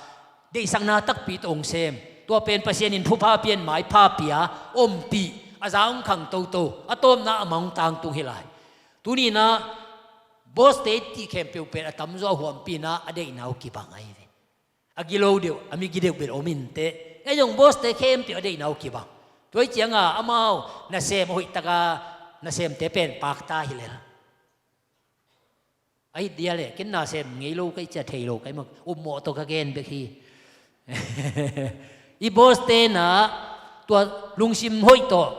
deihsakna takpi tawh hong sem. Tua pen Pasian in thupha pia in, maipha pia, ompih, a za hong khang toto, a tawpna a mang tangtung hi lai. Tuninah bawste tih khempeuh pen a tamzaw a huampi inah a deihna uh kibang ahi ve. A gilo deuh, a migi deuh bel om inteh. Ei zong bawste khempeuh a deihna uh kibang. Tua ih cianga amau nasem a hoihtaka nasemte pen pakta hi lel. A hih dia leh ken nasem ngei lo ka hih cia, thei lo ka hih mah, upmawh tawh ka gen bek hi. I bawste na tua lungsim hoih tawh,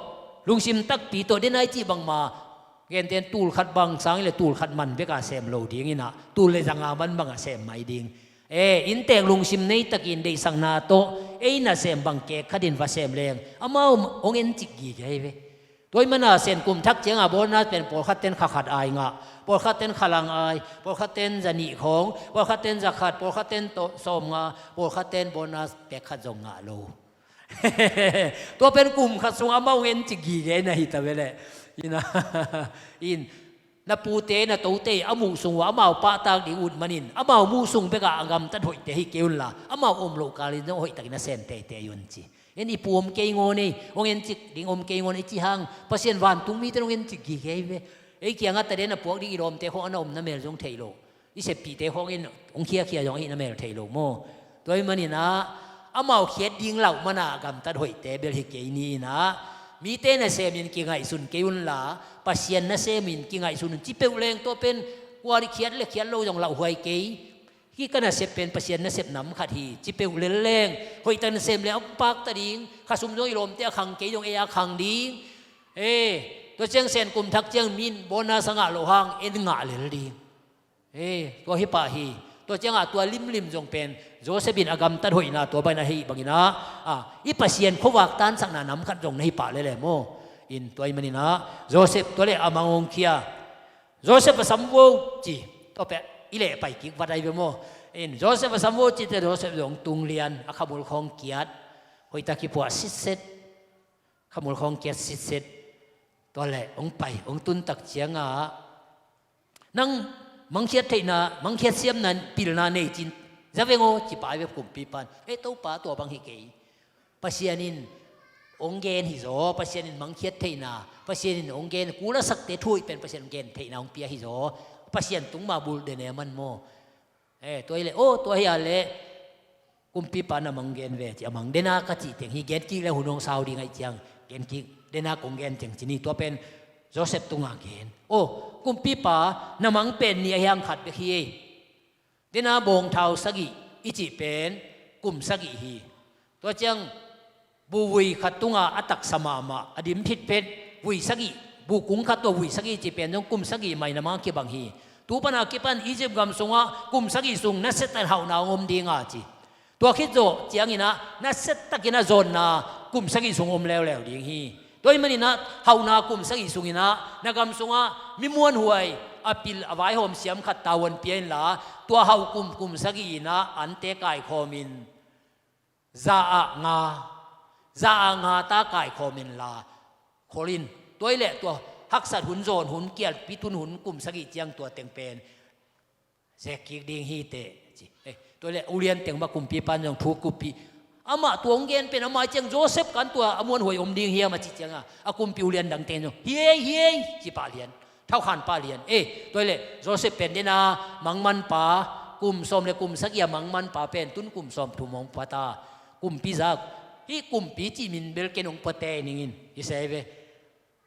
lungsim takpi tawh, dena i cih bangma, genten tul khat bang sang i le tul khat man beka sem lo ding inah, tul le zanga man bangah sem mai ding. E, inntek lungsim neitakin deihsakna tawh ei nasem bang kek khatin va sem leng, amau hong encik gige hi ve. Tua ih mana Sen kum thak cianga bonus pen pawlkhat ten kha khat ai ngah, pawlkhat ten kha lang ai, pawlkhat ten za nih khawng, pawlkhat ten za khat, pawlkhat ten sawmnga, pawlkhat ten bonus pek khat zong ngah lo. Tua pen kum khat sungah amau hong encik gige na hi ta ve leh. Ina, in, na pute na tote a muh sung uh amau pahtak ding ut manin, amau muh sung bekah a gamtat hoihte hi kei unla, amau om loh kalin zong hoihtakin a sem teitei un ci. En i pu om kei ngawn ei, hong encik ding om kei ngawn ei ci hang, Pasian vantung mite hong encik gige hi ve. Ei kiangah taden a puak ding i lawmte khawng a na om na mel zong thei lo. I seppihte khawngin hong khiakhia zong ahih na mel thei lo maw? Tua ih maninah amau khiat ding lauh mana gamtat hoihte bel hi kei ni inah, mite nasemin kingaihsun kei unla, Pasian nasemin kingaihsun un ci peuh leng tua pen kuari khiat le khiat lo zong lauhuai kei. Hih ka nasep pen Pasian nasep nam khat hi ci peuh lel leng, hoihtak nasem le a pakta ding, khasum zong i lawmte a khang kei zong ei a khang ding. E, tua ciang Sen kum thak ciang min bonus a ngah loh hang en ngah lel ding. E, tua hi pah hi. Tua ciangah tua limlim zong pen Joseph in a gamtat hoihna tua bangin a hih banginah, a, i Pasian khuavak tansakna nam khat zong na hi pah lele maw? In tua ih maninah Joseph tua le a mang hong khia. Joseph a sam vo ci. Tua peh i leh pai kik vat ai ve maw? In Joseph a sam vo ci te Joseph zong tung lian a khamul khawng kiat. Hoihtak kipuah sitset. Khamul khawng kiat sitset. Tua le hong pai, hong tuntak ciangah, nang mangkhiat theihna, mangkhiat siamna pilna nei cin, za veng aw ci pai ve kumpipan. E, Topa, tua bang hi kei. Pasian in hong gen hi zaw, Pasian in mangkhiat theihna, Pasian in hong gen, kul a sakte thu hoih pen Pasian hong gen theihna hong pia hi zaw. Pasian tung ma bul dene man maw? E, tua hi le, aw, tua hi a le, kumpipa na mang gen ve ci a mang, dena ka cih teng hi, gen kik le hun hong sau ding ahih ciang, gen kik, dena kong gen teng ci ni, tua pen Joseph tunga gen. Aw, kumpipa, na mang pen ni a hiang khat bek hi ei. Dena bawngthau sagih i cih pen kum sagih hi. Tua ciang, bu vui khat tunga a taksa mahmah, a dim phitphet, vui sagih, bu kung khat tua vui sagih ci pen zong kum sagih mai na mang kibang hi. Tu pana kipan Egypt gam sungah kum sagih sung nasia tak hauhna hong om dinga ci. Tua khit zawh cianginah nasia takin a zawnna kum sagih sung om leuleu ding hi. Tua ih maninah hauhna kum sagih sunginah na gam sungah mi muanhuai a pil a vaihawm siam khat tavuan pia inla, tua hauh kum kum sagih inah ante kaikhawmin za ah nga, za ah nga ta kaikhawm inla, khol in. Tua ih leh tua haksat hun, zawn hun, kialpi tun hun kum sagih ciang tua teng pen zek kik ding hi teh ci. Eh, tua leh ulian teng mah kumpipan zong thu kuppih. Amah tua hong gen pen amah ciang Joseph kan tua a muanhuai om ding hiam a cih cianga, a kumpi ulian dang teng zong hi ei, hi ei ci pah lian. Thaukhan pah lian. Eh, tua hi leh Joseph pen dena mangmanpa, kum sawm le kum sagih a mangmanpa pen tun kum sawm thum hong pata. Kumpi zak. Hih kumpi cih min bel ken hong pua tei ning in. Hi se ve.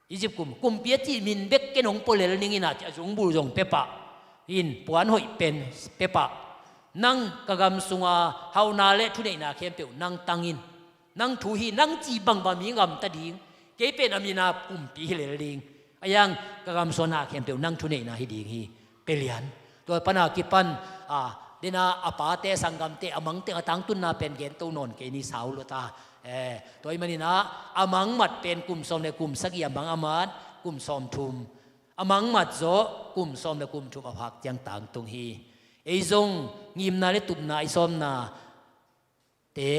Egypt kum, kumpi a cih min bek ken hong pua lel ning in a, a zungbul zong pia pah. In, puan hoih pen pia pah. Nang ka gam sunga hauhna le thuneihna khempeuh nang tang in. Nang thu hi, nang cih bangbang mi gamta ding. Kei pen a min a kumpi hi lel ding. A yang ka gam sungah khempeuh nang thuneihna hi ding hi. Pia lian. Tua pan a kipan, a, dena a pate, a sanggamte, a mangte, a tangtunna pen gento nawn kei ni, sau lo ta. Eh, tua ahih manin a, a mangmat pen kum sawm le kum sagih, a mang a mat kum sawm thum. A mangmat zawh kum sawm le kum thum a phak ciang tangtung hi. Ei zong ngimna le tupna, i sawmna te,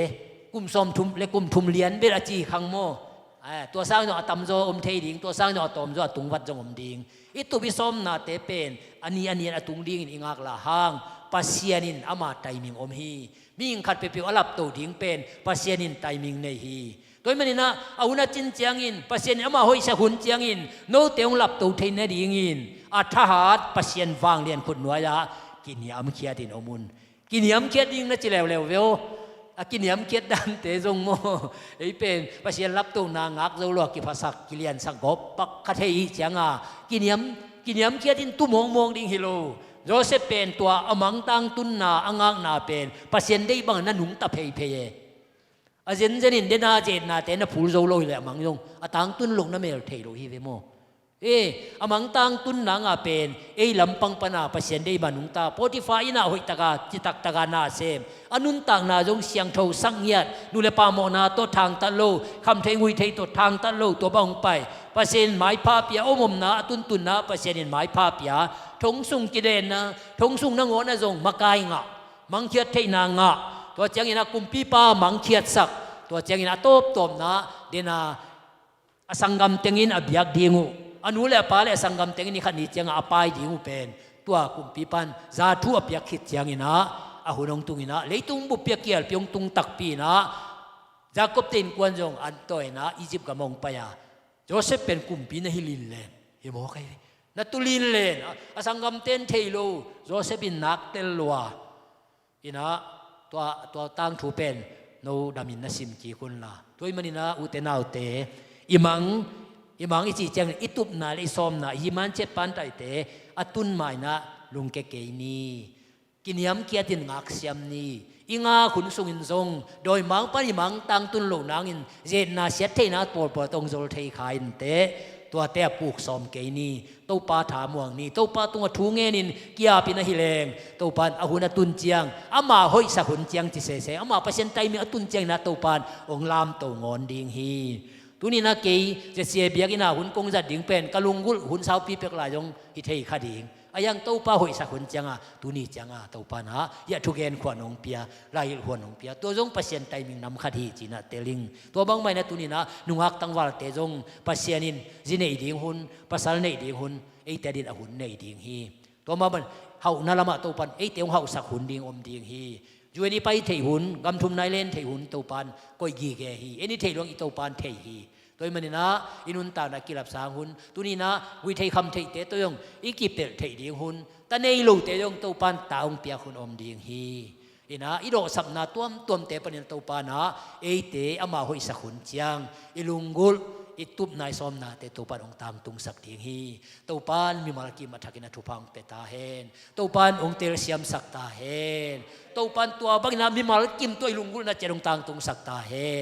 kum sawm thum le kum thum lian bel a ci khang maw? Eh, tua sang zong a tamzaw om thei ding, tua sang zong a tawmzaw, a tungvat zong om ding. I tup i sawmnate pen a ni a ni in a tung dingin i ngaklah hang, Pasian in ama timing om hi. Mihing khat peuhpeuh a lapto ding pen Pasian in timing nei hi. Tua ahih manin a, a hun a cin ciangin, Pasian in ama hoihsak hun ciangin, note hong lapto theih nadingin a thahat Pasian vanglian khutnuai-ah kiniamkhiatin om un. Kiniamkhiat ding na ci leuleu ve aw. A kiniamkhiat dante zong maw, ei pen Pasian laptona ngak zo lo a kiphasak, kiliansak gawp pak kha thei i hih cianga, kiniam, kiniamkhiat in tu mawkmawk ding hi lo. Joseph pen tua a mang tangtunna, a ngakna pen Pasian deih bang na nungta pheiphei e. A zenzen in dena zetnate na phul zo lo hi leh a mang zong a tangtun loh na mel thei lo hi ve maw? Eh, a mang tangtun nanga pen ei lampang pana Pasian deih bang nungta, Potiphar innah hoihtaka, citaktaka na sem, a nuntakna zong siangtho, sakngiat, nu le pa mawhna tawh thangtat lo, khamtheih nguitheih tawh thangtat lo, tua bang hong pai. Pasian in maipha pia, a omomna, a tuntunna Pasian in maipha pia, thong sung kidenna, thong sung nangawnah zong makai ngah, mangkhiat theihna ngah. Tua ciangin a kumpipa mangkhiatsak. Tua ciangin a tawptawpna, dena a sanggam tengin a biak ding uh, a nu le a pa le a sanggam tengin ni khat ni cianga a pai ding uh pen, tua kumpipan za thu a piak khit ciangin ah, a hun hong tungin ah, leitung bup pia kialpi hong tung takpi in ah, Jacob te innkuan zong an tawi in ah, Egypt gam hong pai a, Joseph pen kumpi na hi linlen hi maw kai? Na tu linlen a, a sanggamte in thei lo, Joseph in nak tel lua. In ah, tua, tua tangthu pen no damin na sim kik un la. Tua ahih manin ah, ute naute, i mang, i mang i cih ciangin i tupna le i sawmna, i himan ciat pantaihte a tun ma-in ah lungke kei ni. Kiniamkhiatin ngaksiam ni. I ngak hun sungin zong dawimangpa in i mang tangtun loh nangin zetna siattheihna pawlpawl tawh hong zol thei kha inteh, tuate a puk sawm kei ni. Topa thamuang ni. Topa tungah thu ngenin kiapin ahi leng, Topa in a hun a tun ciang, ama hoihsak hun ciang ci sese, ama Pasian timing a tun ciangin ah Topa in hong lamto ngawn ding hi. Tuni-in ah kei J C A biakinn ah hun kong zat ding pen ka lunggulh hun saupi pek lai zong hi thei kha ding. A yang Topa hoihsak hun cianga, tuni cianga Topa in ah hiah thugen khuan hong pia, laihilh khuan hong pia, tua zong Pasian timing nam khat hi ci-in ah tel ing. Tua bangmah in ah tuni-in ah nungak tangvalte zong Pasian in zi neih ding hun, pasal neih ding hun, eite adin a hun nei ding hi. Tua mah bang hauhna lamah Topa in eite hong hauhsak hun ding om ding hi. U N i pai theih hun, gam thumna i len theih hun Topa in koih gige hi. En i theih luang i Topa in thei hi. Tua ahih manin ah i nuntakna kilapsang hun, tuni-in ah gui thei kham theihte tawh zong i kipelh theih ding hun, ta nei lote zong Topa in ta hong piak hun om ding hi. In ah i dawhsapna tuamtuamte panin Topa in ah eite ama hoihsak hun ciang i lunggulh, i tupna, i sawmnate Topa in hong tangtungsak ding hi. Topa in mimal kim a thakin a thupha hong pia ta hen. Topa in hong telsiamsak ta hen. Topa in tua bangin ah mimal kim tawh i lunggulhna ciat hong tangtungsak ta hen.